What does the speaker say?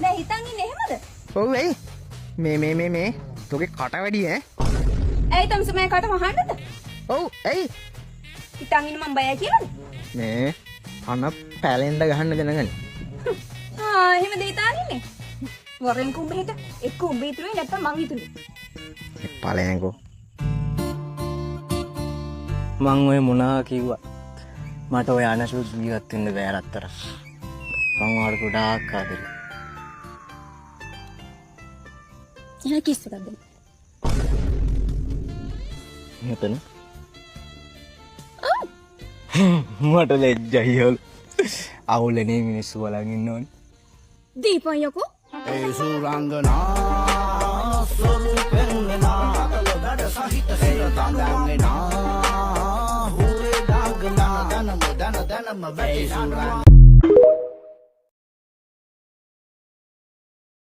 නෑ, හිතන් ඉන්නේ එහෙමද? ඔව්, ඇයි මේ මේ මේ මේ තෝගේ කට වැඩි ඈ? ඇයි තමුසේ මගේ කට වහන්නද? ඔව්, ඇයි? හිතන් ඉන්නේ මං බයයි කියලාද? මේ කන පැලෙන්න ගහන්න දැනගනි. ආ, එහෙමද හිතාන් ඉන්නේ? වරෙන් කුඹ හිට එක්ක උඹ ඉතුරුයි නැත්තම් මං ඉතුරුයි. ඵලයන්කෝ. මං ඔය මොනවා කිව්වා, මට ඔය අනසු ජීවත් වෙන්න බෑ රත්තර. මං ඔයාලට ගොඩාක් ආදරේ. එහෙනම් කිස් එකක් දෙන්න. මෙතන මට ලැජ්ජයි යෝලු. අවුලනේ මිනිස්සු බලන් ඉන්න ඕනේ. දීපන් යකෝ. ඒ සුරංගනා ස්වරූපෙන් එනා වැඩ සහිත සිර තනුවන් එනා හුරේ දාගනා දනම දන දනම වැටි සුරංගනා.